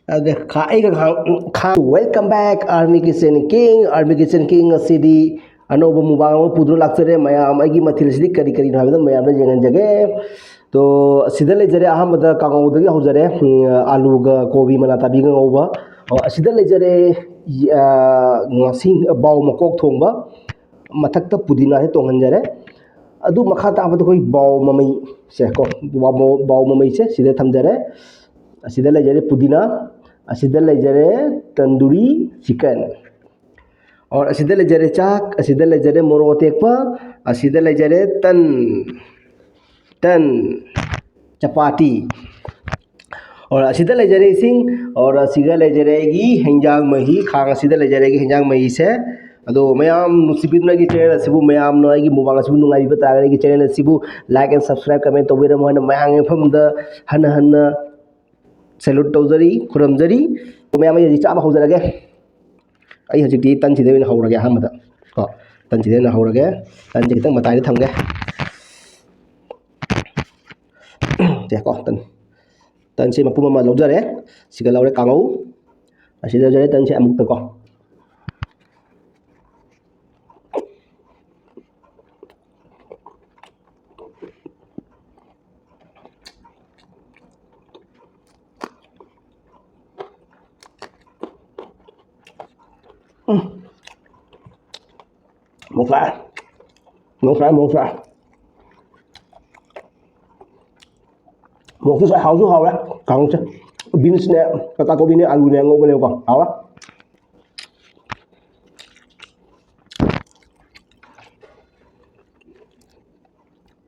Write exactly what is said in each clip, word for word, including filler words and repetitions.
ꯑꯗ ꯈꯥ-, ꯑꯩꯒ ꯈꯥ-, ꯈꯥ-, Welcome back Army Kitchen King. Army Kitchen King ꯑꯁꯤꯗꯤ ꯑꯅꯧꯕ mukbang ꯑꯃ ꯄꯨꯗꯨꯅ ꯂꯥꯛꯆꯔꯦ꯫ ꯃꯌꯥꯝ, ꯑꯩꯒꯤ ꯃꯊꯦꯜꯁꯤꯗꯤ ꯀꯔꯤ ꯀꯔꯤꯅꯣ ꯍꯥꯏꯕꯗ ꯃꯌꯥꯝꯗ ꯌꯦꯡꯍꯟꯖꯒꯦ꯫ ꯇꯣ, ꯑꯁꯤꯗ ꯂꯩꯖꯔꯦ꯫ ꯑꯍꯥꯟꯕꯗ ꯀꯥꯡꯉꯧꯗꯒꯤ ꯍꯧꯖꯔꯦ꯫ ꯎꯝ, ꯑꯂꯨꯒ ꯀꯣꯕꯤ ꯃꯅꯥ ꯇꯥꯕꯤꯒ ꯉꯧꯕ꯫ ꯑꯣ, ꯑꯁꯤꯗ ꯂꯩꯖꯔꯦ, ꯑ, ꯉꯥꯁꯤꯡ, ꯕꯥꯎ ꯃꯀꯣꯛ ꯊꯣꯡꯕ꯫ ꯃꯊꯛꯇ ꯄꯨꯗꯤꯅꯥꯁꯦ ꯇꯣꯡꯍꯟꯖꯔꯦ꯫ ꯑꯗꯨ ꯃꯈꯥ ꯇꯥꯕꯗ ꯑꯩꯈꯣꯏ ꯕꯥꯎ ꯃꯃꯩꯁꯦ ꯀꯣ, ꯕꯥꯎ, ꯕꯥꯎ ꯃꯃꯩꯁꯦ ꯁꯤꯗ ꯊꯝꯖꯔꯦ꯫ ꯑꯁꯤꯗ ꯂꯩꯖꯔꯦ ꯄꯨꯗꯤꯅꯥ, ꯑꯁꯤꯗ ꯂꯩꯖꯔꯦ ꯇꯟꯗꯨꯔꯤ chicken꯫ ꯑꯣꯔ ꯑꯁꯤꯗ ꯂꯩꯖꯔꯦ ꯆꯥꯛ, ꯑꯁꯤꯗ ꯂꯩꯖꯔꯦ ꯃꯣꯔꯣꯛ ꯑꯇꯦꯛꯄ, ꯑꯁꯤꯗ ꯂꯩꯖꯔꯦ ꯇꯟ, ꯇꯟ, ꯆꯄꯥꯇꯤ꯫ ꯑꯣꯔ ꯑꯁꯤꯗ ꯂꯩꯖꯔꯦ ꯏꯁꯤꯡ, ꯑꯣꯔ ꯑꯁꯤꯒ ꯂꯩꯖꯔꯦ ꯑꯩꯒꯤ ꯍꯦꯟꯖꯥꯡ ꯃꯍꯤ, ꯈꯥꯡ ꯑꯁꯤꯗ ꯂꯩꯖꯔꯦ ꯑꯩꯒꯤ ꯍꯦꯟꯖꯥꯡ ꯃꯍꯤꯁꯦ꯫ ꯑꯗꯣ ꯃꯌꯥꯝ ꯅꯨꯡꯁꯤꯕꯤꯗꯨꯅ ꯑꯩꯒꯤ channel ꯑꯁꯤꯕꯨ, ꯃꯌꯥꯝꯅ ꯑꯩꯒꯤ mukbang ꯑꯁꯤꯕꯨ ꯅꯨꯡꯉꯥꯏꯕꯤꯕ ꯇꯥꯔꯒꯗꯤ ꯑꯩꯒꯤ channel ꯑꯁꯤꯕꯨ like and subscribe, comment ꯇꯧꯕꯤꯔꯝꯃꯣ ꯍꯥꯏꯅ ꯃꯌꯥꯝꯒꯤ ꯃꯐꯝꯗ ꯍꯟꯅ ꯍꯟꯅ salute ꯇꯧꯖꯔꯤ, ꯈꯨꯔꯨꯝꯖꯔꯤ꯫ ꯃꯌꯥꯝ, ꯑꯩ ꯍꯧꯖꯤꯛ ꯆꯥꯕ ꯍꯧꯖꯔꯒꯦ꯫ ꯑꯩ ꯍꯧꯖꯤꯛꯇꯤ ꯇꯟꯁꯤꯗ ꯑꯣꯏꯅ ꯍꯧꯔꯒꯦ ꯑꯍꯥꯟꯕꯗ꯫ ꯀꯣ, ꯇꯟꯁꯤꯗ ꯑꯣꯏꯅ ꯍꯧꯔꯒꯦ꯫ ꯇꯟꯁꯦ ꯈꯤꯇꯪ ꯃꯇꯥꯏꯗ ꯊꯝꯒꯦ꯫ ꯁꯦ ꯀꯣ, ꯇꯟ꯫ ꯇꯟꯁꯦ ꯃꯄꯨꯝ ꯑꯃ ꯂꯧꯖꯔꯦ꯫ ꯁꯤꯒ ꯂꯧꯔꯦ ꯀꯥꯡꯉꯧ꯫ ꯑꯁꯤꯗ ꯂꯧꯖꯔꯦ ꯇꯟꯁꯦ ꯑꯃꯨꯛꯇ ꯀꯣ꯫ ꯎꯝ꯫ ꯃꯣꯔꯣꯛ ꯁꯥꯏ꯫ ꯃꯣꯔꯣꯛ ꯁꯥꯏ, ꯃꯣꯔꯣꯛ ꯁꯥꯏ꯫ ꯃꯣꯔꯣꯛꯁꯨ ꯁꯥꯏ, ꯍꯥꯎꯁꯨ ꯍꯥꯎꯔꯦ꯫ ꯀꯥꯡꯉꯧꯁꯦ꯫ Beans ꯅꯦ, ꯄꯇꯥ ꯀꯣꯕꯤꯅꯦ, ꯑꯂꯨꯅꯦ ꯉꯧꯕꯅꯦꯕꯀꯣ꯫ ꯍꯥꯎꯔꯦ꯫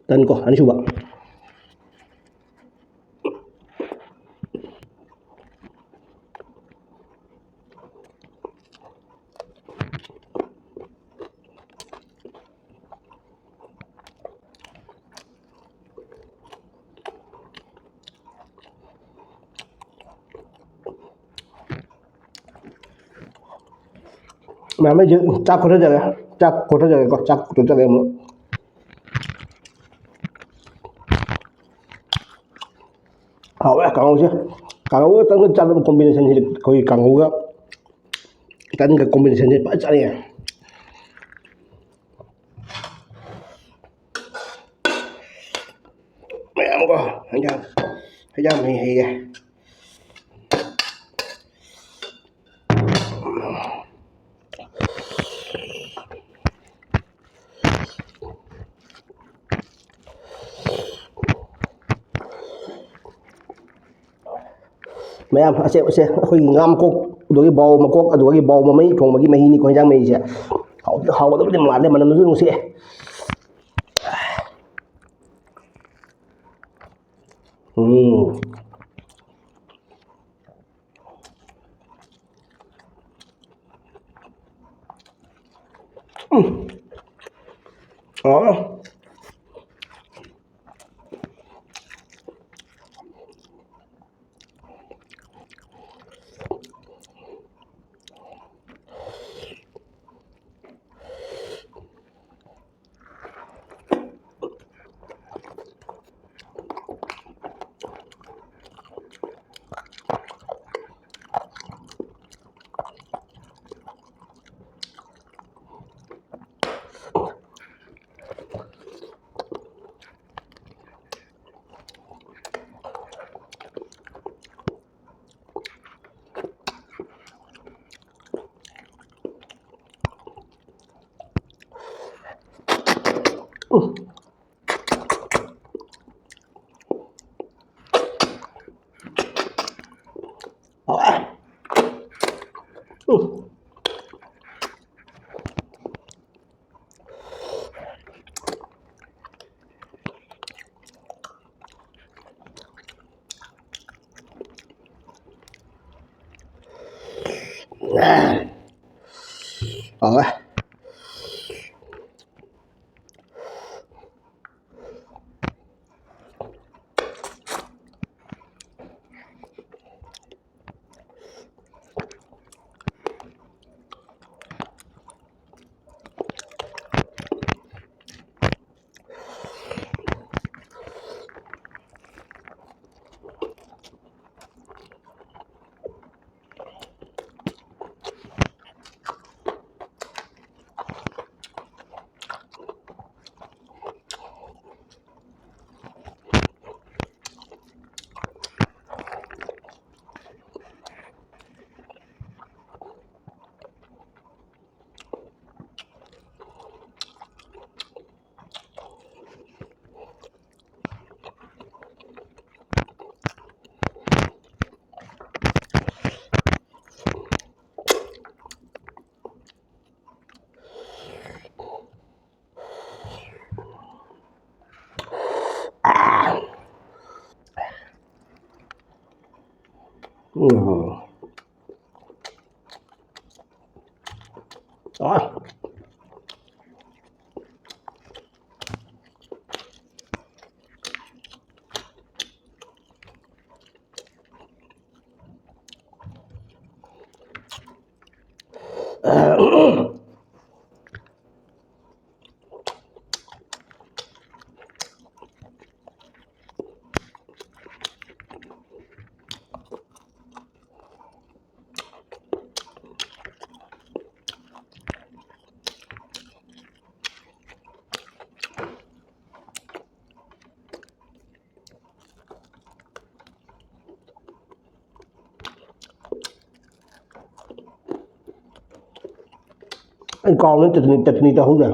ꯇꯟ ꯀꯣ, ꯑꯅꯤꯁꯨꯕ꯫ ꯃꯌꯥꯝ, ꯑꯩꯁꯦ ꯆꯥꯛ ꯈꯣꯊꯖꯔꯦ꯫ ꯆꯥꯛ ꯈꯣꯊꯖꯔꯦꯀꯣ꯫ ꯆꯥꯛ ꯈꯣꯊꯖꯔꯦ ꯑꯃꯨꯛ꯫ ꯍꯥꯎꯋꯦ ꯀꯥꯡꯍꯧꯁꯦ꯫ ꯀꯥꯡꯍꯧꯒ ꯇꯟꯒ ꯆꯥꯅꯕ combination ꯁꯤꯗꯤ, ꯑꯩꯈꯣꯏꯒꯤ ꯀꯥꯡꯍꯧꯒ ꯇꯟꯒ combination ꯁꯦ ꯐꯖꯅ ꯆꯥꯅꯩꯌꯦ꯫ ꯃꯌꯥꯝꯀꯣ, ꯍꯦꯟꯖꯥꯡ, ꯍꯦꯟꯖꯥꯡ ꯃꯍꯤ ꯍꯩꯒꯦ꯫ ꯃꯌꯥꯝ, ꯑꯁꯦ, ꯑꯁꯦ, ꯑꯩꯈꯣꯏꯒꯤ ꯉꯥ ꯃꯀꯣꯛ, ꯑꯗꯨꯗꯒꯤ ꯕꯥꯎ ꯃꯀꯣꯛ, ꯑꯗꯨꯗꯒꯤ ꯕꯥꯎ ꯃꯃꯩ ꯊꯣꯡꯕꯒꯤ ꯃꯍꯤꯅꯤꯀꯣ, ꯍꯦꯟꯖꯥꯡ ꯃꯍꯤꯁꯦ꯫ ꯍꯥꯎꯗꯤ ꯍꯥꯎꯒꯗꯕꯗꯤ ꯃꯥꯜꯂꯦ, ꯃꯅꯝꯁꯨ ꯅꯨꯡꯁꯤꯑꯦ꯫ ꯎꯝ꯫ ꯎꯝ꯫ ꯑꯥ꯫ ꯍꯥꯎꯋꯦ꯫ ꯎꯝ꯫ ꯑꯥ꯫ ꯑꯩ ꯀꯥꯎꯅ ꯆꯠꯅꯤ, ꯆꯠꯅꯤ ꯇꯧꯍꯧꯗ꯭ꯔꯦ꯫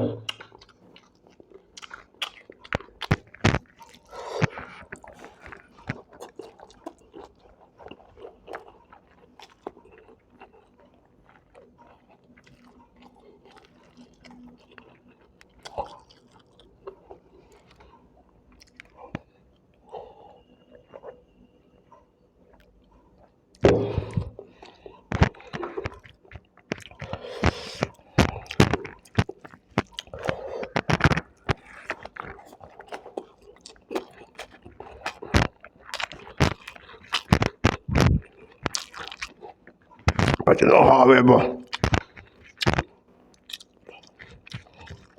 ꯐꯖꯅ ꯍꯥꯎꯋꯦꯕꯣ꯫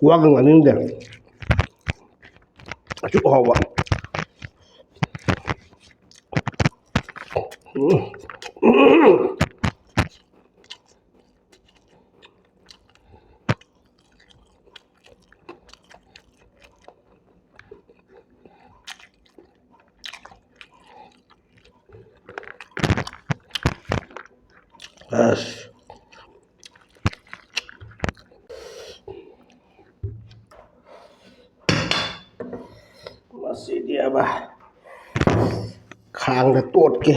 ꯋꯥꯒ ꯉꯥꯡꯅꯤꯡꯗꯦ꯫ ꯑꯁꯨꯛ ꯍꯥꯎꯕ꯫ ꯎꯝ꯫ ꯑꯁ꯫ ꯃꯁꯤꯗꯤ ꯑꯕ ꯈꯥꯡꯗ ꯇꯣꯠꯀꯦ꯫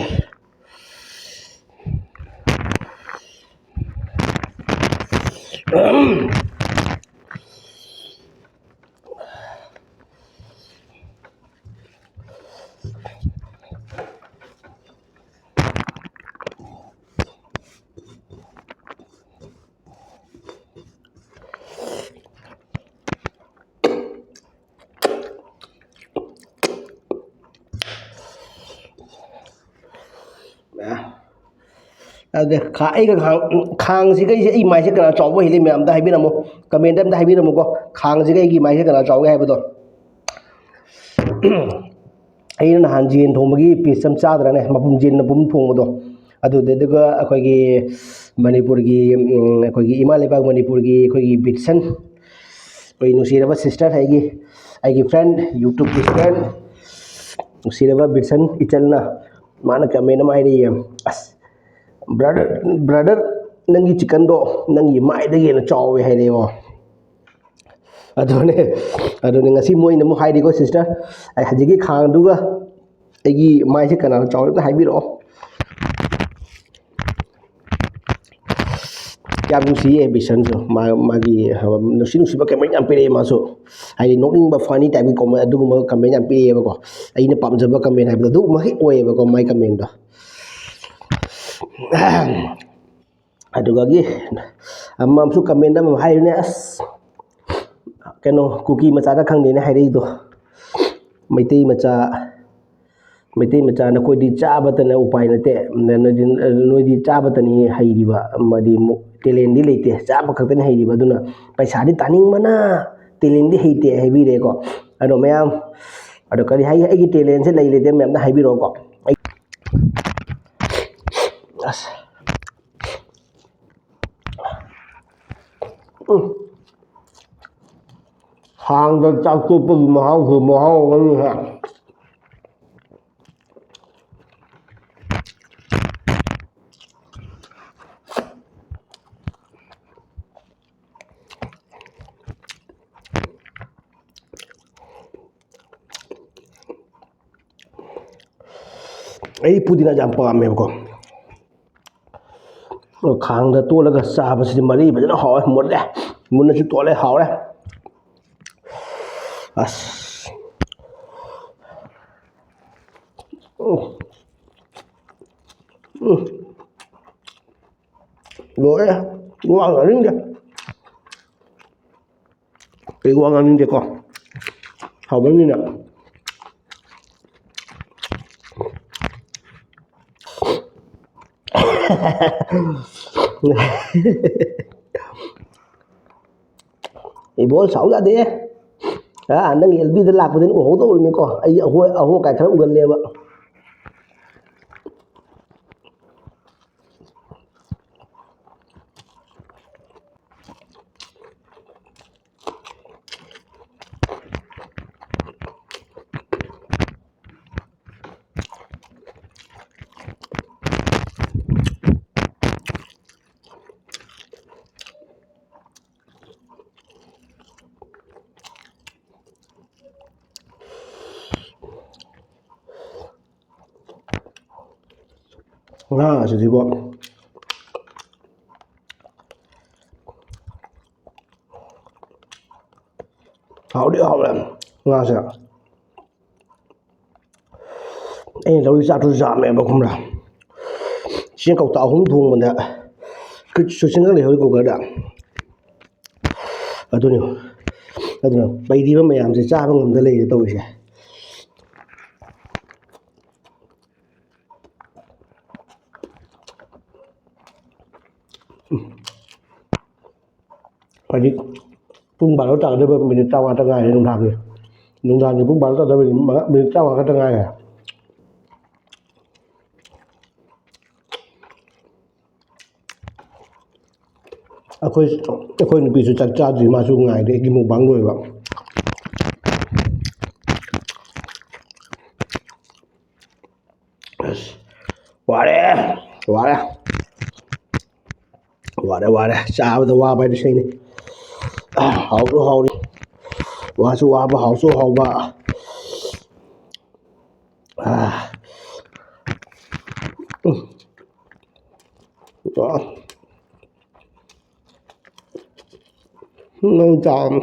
ꯑꯗ ꯈꯥ-, ꯑꯩꯒ ꯈꯥꯡ-, ꯈꯥꯡꯁꯤꯒ ꯑꯩꯁꯦ, ꯑꯩ ꯃꯥꯏꯁꯦ ꯀꯅꯥ ꯆꯥꯎꯕ ꯍꯦꯜꯂꯤ ꯃꯌꯥꯝꯗ ꯍꯥꯏꯕꯤꯔꯝꯃꯣ, ꯀꯃꯦꯟꯗ ꯑꯝꯇ ꯍꯥꯏꯕꯤꯔꯝꯃꯨꯀꯣ, ꯈꯥꯡꯁꯤꯒ ꯑꯩꯒꯤ ꯃꯥꯏꯁꯦ ꯀꯅꯥ ꯆꯥꯎꯒꯦ ꯍꯥꯏꯕꯗꯣ꯫ ꯑꯩꯅ ꯅꯍꯥꯟ ꯌꯦꯟ ꯊꯣꯡꯕꯒꯤ ꯄꯤꯁ ꯑꯃ ꯆꯥꯗ꯭ꯔꯅꯦ, ꯃꯄꯨꯝ, ꯌꯦꯟ ꯃꯄꯨꯝ ꯊꯣꯡꯕꯗꯣ, ꯑꯗꯨꯗꯨꯒ ꯑꯩꯈꯣꯏꯒꯤ ꯃꯅꯤꯄꯨꯔꯒꯤ, ꯎꯝ, ꯑꯩꯈꯣꯏꯒꯤ ꯏꯃꯥ ꯂꯩꯕꯥꯛ ꯃꯅꯤꯄꯨꯔꯒꯤ ꯑꯩꯈꯣꯏꯒꯤ ꯕꯤꯠꯁꯟ, ꯑꯩꯈꯣꯏ ꯅꯨꯡꯁꯤꯔꯕ ꯁꯤꯁꯇꯔ, ꯑꯩꯒꯤ, ꯑꯩꯒꯤ ꯐ꯭ꯔꯦꯟ, ꯌꯨꯇ꯭ꯌꯨꯕꯀꯤ ꯐ꯭ꯔꯦꯟ, ꯅꯨꯡꯁꯤꯔꯕ ꯕꯤꯠꯁꯟ ꯏꯆꯜꯅ, ꯃꯥꯅ ꯀꯃꯦꯟ ꯑꯃ ꯍꯥꯏꯔꯛꯏꯌꯦ, "ꯑꯁ, ꯕ꯭ꯔꯗꯔ, ꯕ꯭ꯔꯗꯔ, ꯅꯪꯒꯤ ꯆꯤꯛꯀꯟꯗꯣ ꯅꯪꯒꯤ ꯃꯥꯏꯗꯒꯤ ꯍꯦꯟꯅ ꯆꯥꯎꯋꯦ" ꯍꯥꯏꯔꯛꯑꯦꯕꯣ꯫ ꯑꯗꯨꯅꯦ, ꯑꯗꯨꯅꯦ ꯉꯁꯤ ꯃꯣꯏꯅ ꯑꯃꯨꯛ ꯍꯥꯏꯔꯤꯀꯣ, "ꯁꯤꯁꯇꯔ, ꯑꯩ ꯍꯧꯖꯤꯛꯀꯤ ꯈꯥꯡꯗꯨꯒ ꯑꯩꯒꯤ ꯃꯥꯏꯁꯦ ꯀꯅꯥꯅ ꯆꯥꯎꯔꯤꯕꯅꯣ ꯍꯥꯏꯕꯤꯔꯛꯑꯣ"꯫ ꯌꯥꯝ ꯅꯨꯡꯁꯤꯌꯦ ꯕꯤꯁꯟꯁꯨ, ꯃꯥ-, ꯃꯥꯒꯤ ꯅꯨꯡꯁꯤ ꯅꯨꯡꯁꯤꯕ ꯀꯃꯦꯟ ꯌꯥꯝ ꯄꯤꯔꯛꯑꯦ ꯃꯥꯁꯨ, ꯍꯥꯏꯗꯤ ꯅꯣꯛꯅꯤꯡꯕ, ꯐꯅꯤ ꯇꯥꯏꯞꯀꯤ ꯀꯣꯃꯦꯟ, ꯑꯗꯨꯒꯨꯝꯕ ꯀꯃꯦꯟ ꯌꯥꯝ ꯄꯤꯔꯛꯑꯦꯕꯀꯣ꯫ ꯑꯩꯅ ꯄꯥꯝꯖꯕ ꯀꯃꯦꯟ ꯍꯥꯏꯕꯗꯣ ꯑꯗꯨꯒꯨꯝꯕ ꯍꯦꯛ ꯑꯣꯏꯌꯦꯕꯀꯣ ꯃꯥꯏ ꯀꯃꯦꯟꯗꯣ꯫ ꯑꯗꯨꯗꯒꯤ ꯑꯃꯁꯨ ꯀꯃꯦꯟ ꯑꯃ ꯍꯥꯏꯔꯤꯅꯦ, ꯑꯁ, ꯀꯩꯅꯣ, ꯀꯨꯀꯤ ꯃꯆꯥꯗ ꯈꯪꯗꯦꯅꯦ ꯍꯥꯏꯔꯛꯏꯗꯣ, ꯃꯩꯇꯩ ꯃꯆꯥ, ꯃꯩꯇꯩ ꯃꯆꯥ, ꯅꯈꯣꯏꯗꯤ ꯆꯥꯕꯇꯅ ꯎꯄꯥꯏ ꯅꯠꯇꯦ, ꯅꯣꯏꯗꯤ, ꯅꯣꯏꯗꯤ ꯆꯥꯕꯇꯅꯤ ꯍꯩꯔꯤꯕ, ꯑꯃꯗꯤ ꯃꯨ-, ꯇꯦꯂꯦꯟꯗꯤ ꯂꯩꯇꯦ, ꯆꯥꯕ ꯈꯛꯇꯅꯤ ꯍꯩꯔꯤꯕ, ꯑꯗꯨꯅ ꯄꯩꯁꯥꯗꯤ ꯇꯥꯅꯤꯡꯕꯅ ꯇꯦꯂꯦꯟꯗꯤ ꯍꯩꯇꯦ ꯍꯥꯏꯕꯤꯔꯦꯀꯣ꯫ ꯑꯗꯣ ꯃꯌꯥꯝ, ꯑꯗꯣ ꯀꯔꯤ ꯍꯥꯏꯒꯦ, ꯑꯩꯒꯤ ꯇꯦꯂꯦꯟꯁꯦ ꯂꯩ ꯂꯩꯇꯦ ꯃꯌꯥꯝꯅ ꯍꯥꯏꯕꯤꯔꯛꯑꯣꯀꯣ꯫ ꯑꯩ, ꯑꯁ꯫ ꯎꯝ꯫ ꯈꯥꯡꯗ ꯆꯥꯛ ꯇꯣꯠꯄꯒꯤ ꯃꯍꯥꯎꯁꯨ ꯃꯍꯥꯎ ꯑꯃꯅꯤꯍꯦ꯫ ꯑꯩ ꯄꯨꯗꯤꯅꯥ ꯌꯥꯝ ꯄꯥꯝꯃꯦꯕꯀꯣ꯫ ꯑꯗꯣ ꯈꯥꯡꯗ ꯇꯣꯠꯂꯒ ꯆꯥꯕꯁꯤꯗꯤ ꯃꯔꯤ ꯐꯖꯅ ꯍꯥꯎꯋꯦ, ꯃꯨꯜꯂꯦ, ꯃꯨꯟꯅꯁꯨ ꯇꯣꯠꯂꯦ, ꯍꯥꯎꯔꯦ꯫ ꯑꯁ꯫ ꯎꯝ꯫ ꯎꯝ꯫ ꯂꯣꯏꯔꯦ꯫ ꯋꯥ ꯉꯥꯡꯅꯤꯡꯗꯦ꯫ ꯑꯩ ꯋꯥ ꯉꯥꯡꯅꯤꯡꯗꯦꯀꯣ꯫ ꯍꯥꯎꯃꯟꯒꯤꯅ꯫ ꯏꯕꯣꯜ ꯁꯥꯎ ꯌꯥꯗꯦ꯫ ꯑ, ꯅꯪ ꯑꯦꯜ ꯕꯤꯗ ꯂꯥꯛꯄꯗꯅ ꯎꯍꯧꯗꯧꯔꯤꯅꯤꯀꯣ꯫ ꯑꯩ ꯑꯍꯣ-, ꯑꯍꯣ ꯀꯥꯏ ꯈꯔ ꯎꯒꯜꯂꯦꯕ꯫ ꯉꯥ ꯑꯁꯤꯗꯤꯀꯣ, ꯍꯥꯎꯗꯤ ꯍꯥꯎꯔꯦ ꯉꯥꯁꯦ꯫ ꯑꯩꯅ ꯂꯧꯔꯤ ꯆꯥꯛꯇꯨꯁꯨ ꯌꯥꯝꯃꯦꯕ, ꯈꯪꯕ꯭ꯔꯥ? ꯆꯦꯡ ꯀꯧꯇꯥ ꯑꯍꯨꯝ ꯊꯣꯡꯕꯗ ꯀ꯭ꯔꯤꯛꯁꯨ ꯆꯤꯡꯉ ꯂꯩꯍꯧꯔꯤ ꯀꯨꯀꯔꯗ꯫ ꯑꯗꯨꯅꯤ, ꯑꯗꯨꯅ ꯄꯩꯔꯤꯕ ꯃꯌꯥꯝꯁꯦ ꯆꯥꯕ ꯉꯝꯗ ꯂꯩꯔꯦ ꯇꯧꯔꯤꯁꯦ꯫ ꯍꯧꯖꯤꯛ ꯄꯨꯡ ꯕꯥꯔꯣ ꯇꯥꯒꯗꯕ ꯃꯤꯅꯤꯠ ꯇꯔꯥꯃꯉꯥ ꯈꯛꯇ ꯉꯥꯏꯔꯦ ꯅꯨꯡꯗꯥꯡꯒꯤ꯫ ꯅꯨꯡꯗꯥꯡꯒꯤ ꯄꯨꯡ ꯕꯥꯔꯣ ꯇꯥꯒꯗꯕ ꯃꯤꯅꯤꯠ ꯃꯉꯥ, ꯃꯤꯅꯤꯠ ꯇꯔꯥꯃꯉꯥ ꯈꯛꯇ ꯉꯥꯏꯔꯦ꯫ ꯑꯩꯈꯣꯏ, ꯑꯩꯈꯣꯏ ꯅꯨꯄꯤꯁꯨ ꯆꯥꯛ ꯆꯥꯗ꯭ꯔꯤ, ꯃꯥꯁꯨ ꯉꯥꯏꯔꯦ ꯑꯩꯒꯤ ꯃꯨꯛꯕꯥꯡ ꯂꯣꯏꯕ꯫ ꯑꯁ, ꯋꯥꯔꯦ, ꯋꯥꯔꯦ꯫ ꯋꯥꯔꯦ, ꯋꯥꯔꯦ꯫ ꯆꯥꯕꯗ ꯋꯥꯕ ꯍꯥꯏꯗꯨ ꯁꯤꯅꯤ꯫ ꯍꯥꯎꯁꯨ ꯍꯥꯎꯔꯤ, ꯋꯥꯁꯨ ꯋꯥꯕ, ꯍꯥꯎꯁꯨ ꯍꯥꯎꯕ꯫ ꯑꯥ꯫ ꯎꯝ꯫ ꯑꯥ꯫ ꯅꯪ ꯆꯥꯕ꯫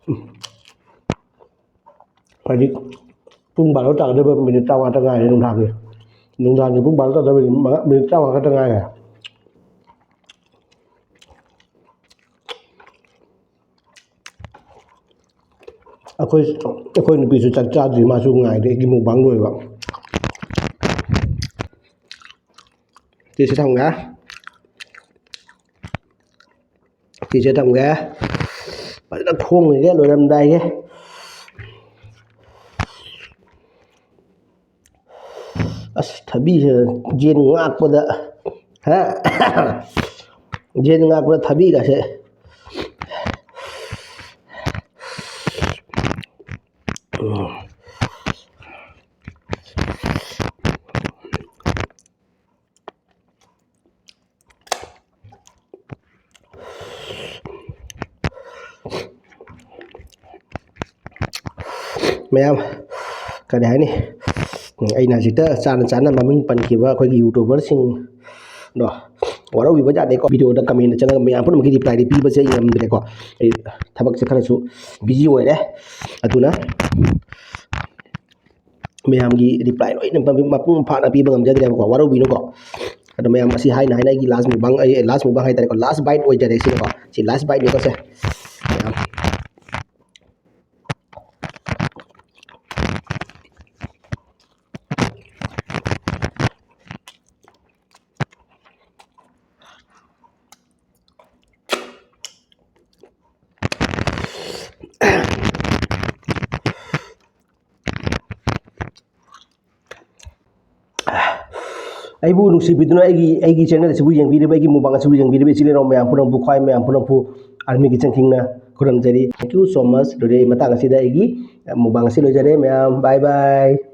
ꯎꯝ꯫ ꯍꯧꯖꯤꯛ ꯄꯨꯡ ꯕꯥꯔꯣ ꯇꯥꯒꯗꯕ ꯃꯤꯅꯤꯠ ꯇꯔꯥꯃꯉꯥ ꯈꯛꯇ ꯉꯥꯏꯔꯦ ꯅꯨꯡꯗꯥꯡꯒꯤ꯫ ꯅꯨꯡꯗꯥꯡꯒꯤ ꯄꯨꯡ ꯕꯥꯔꯣ ꯇꯥꯒꯗꯕ ꯃꯤꯅꯤꯠ ꯃꯉꯥ, ꯃꯤꯅꯤꯠ ꯇꯔꯥꯃꯉꯥ ꯈꯛꯇ ꯉꯥꯏꯔꯦ꯫ ꯑꯩꯈꯣꯏ, ꯑꯩꯈꯣꯏ ꯅꯨꯄꯤꯁꯨ ꯆꯥꯛ ꯆꯥꯗ꯭ꯔꯤ, ꯃꯥꯁꯨ ꯉꯥꯏꯔꯦ ꯑꯩꯒꯤ ꯃꯨꯛꯕꯥꯡ ꯂꯣꯏꯕ꯫ ꯁꯤꯁꯦ ꯊꯝꯒꯦ꯫ ꯁꯤꯁꯦ ꯊꯝꯒꯦ꯫ ꯐꯖꯅ ꯊꯣꯡꯉꯤꯒꯦ ꯂꯣꯏꯔꯝꯗꯥꯏꯒꯤ꯫ ꯑꯁ, ꯊꯕꯤꯁꯦ ꯌꯦꯟ ꯉꯥꯛꯄꯗ, ꯍꯥ? ꯌꯦꯟ ꯉꯥꯛꯄꯗ ꯊꯕꯤꯒꯁꯦ꯫ ꯃꯌꯥꯝ, ꯀꯔꯤ ꯍꯥꯏꯅꯤ, ꯑꯩꯅ ꯍꯧꯖꯤꯛꯇ ꯆꯥꯅ ꯆꯥꯅ ꯃꯃꯤꯡ ꯄꯟꯈꯤꯕ ꯑꯩꯈꯣꯏꯒꯤ YouTuberꯁꯤꯡꯗꯣ ꯋꯥꯔꯧꯕꯤꯕ ꯌꯥꯗꯦꯀꯣ꯫ Videoꯗ commentꯗ ꯆꯪꯉꯒ ꯃꯌꯥꯝ ꯄꯨꯝꯅꯃꯛꯀꯤ reply ꯄꯤꯕꯁꯦ ꯑꯩ ꯉꯝꯗ꯭ꯔꯦꯀꯣ꯫ ꯑꯩ ꯊꯕꯛꯁꯦ ꯈꯔꯁꯨ busy ꯑꯣꯏꯔꯦ, ꯑꯗꯨꯅ ꯃꯌꯥꯝꯒꯤ reply ꯂꯣꯏꯅ ꯃꯄꯨꯡ ꯐꯥꯅ ꯄꯤꯕ ꯉꯝꯖꯗ꯭ꯔꯦꯕꯀꯣ, ꯋꯥꯔꯧꯕꯤꯅꯨꯀꯣ꯫ ꯑꯗꯣ ꯃꯌꯥꯝ, ꯑꯁꯤ ꯍꯥꯏꯅ ꯍꯥꯏꯅ ꯑꯩꯒꯤ last mukbang, ꯑꯩ last mukbang ꯍꯥꯏꯇꯥꯔꯦꯀꯣ, last bite ꯑꯣꯏꯖꯔꯦ ꯁꯤꯅꯀꯣ, ꯁꯤ last biteꯅꯤꯀꯣ ꯁꯦ꯫ ꯃꯌꯥꯝ꯫ ꯑꯩꯕꯨ ꯅꯨꯡꯁꯤꯕꯤꯗꯨꯅ ꯑꯩꯒꯤ, ꯑꯩꯒꯤ channel ꯑꯁꯤꯕꯨ ꯌꯦꯡꯕꯤꯔꯤꯕ, ꯑꯩꯒꯤ mukbang ꯑꯁꯤꯕꯨ ꯌꯦꯡꯕꯤꯔꯤꯕ ꯏꯆꯤꯜ ꯏꯅꯥꯎ ꯃꯌꯥꯝ ꯄꯨꯝꯅꯃꯛꯄꯨ, ꯈ꯭ꯋꯥꯏ ꯃꯌꯥꯝ ꯄꯨꯝꯅꯃꯛꯄꯨ Army Kitchen Kingꯅ ꯈꯨꯔꯨꯝꯖꯔꯤ꯫ Thank you so much꯫ ꯑꯗꯨꯗꯤ ꯑꯩ ꯃꯇꯥꯡ ꯑꯁꯤꯗ ꯑꯩꯒꯤ mukbang ꯑꯁꯤ ꯂꯣꯏꯖꯔꯦ ꯃꯌꯥꯝ꯫ Bye bye꯫